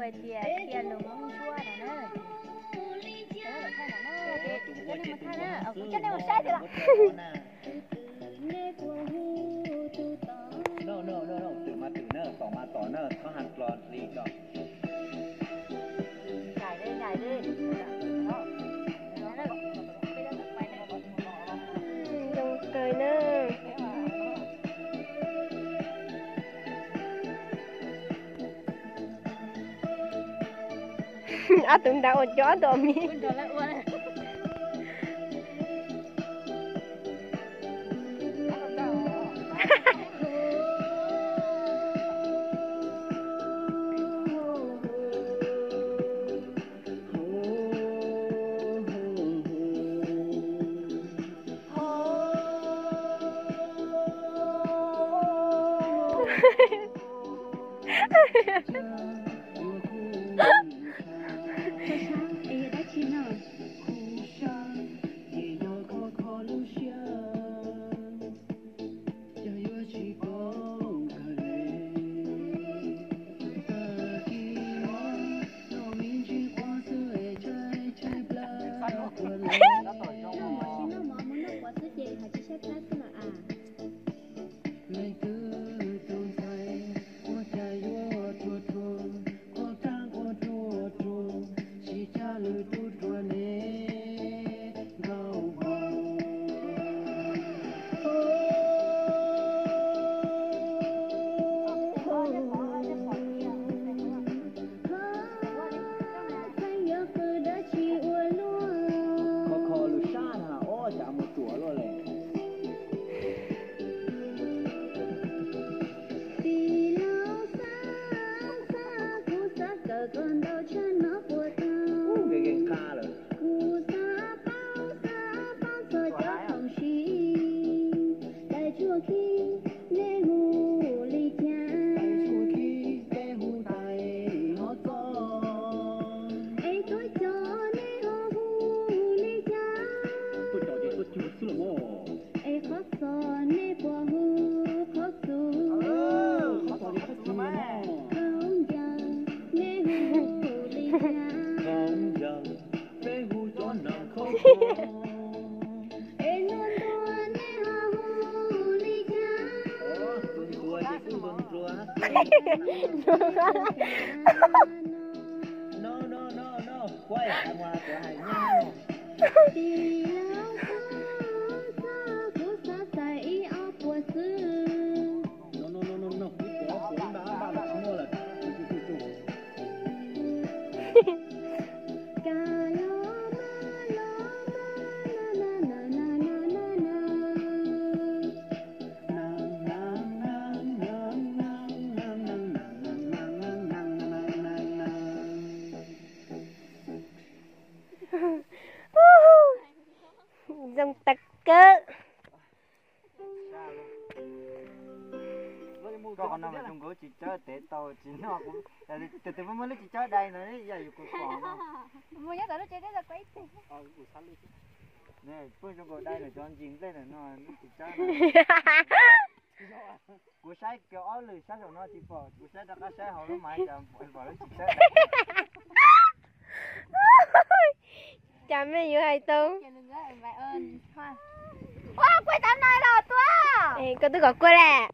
Tias qhia lus Hmoob Ntsuab no na. Ces kuv coj nej mus thaij na, kuv coj nej mus saib tiag los. Twm mas twm na, tom mas tom na, txhob hais dlo li no. Zoo kawg na. Ob tug nrad ua cov ob tug mis. Kho kho lus sab na, ob cas mus ruam luaj li. Tij laug Xab, Xab, kuv xav kawm koj ntau tshaj no puas tau? Kuv xav paub, xav paub txog cov khoom sib, tais tshuaj khib, nej hu li cas? Es tuab cov nej ho hu li cas? Es qhov xos nej puas hu qhov xus? Qhov ncaws nej hu li cas? Es nruas ntuag nej ho hu li cas? Tij laug Xab, Xab, kuv xav txais ib ob puas xwb. Zoo tag kawg. Koj qhov no mas zoo nkauj tsis tsawb tev tau tsis noj kuv. Tus twg muaj lub tsis tsawb dai no yog yus kuv pom no. Pheej zoo nkaus dai ntawm cov ntsis nplej ntawm no lub tsis tsawb. Kuv saib kiag ob lwm sab saum no tsis pom, kuv saib rov qab saib hauv lub mas cas pom lub tsis tsawb. Cas mej yuav hais tau. Koj twb kom kuaj lawm.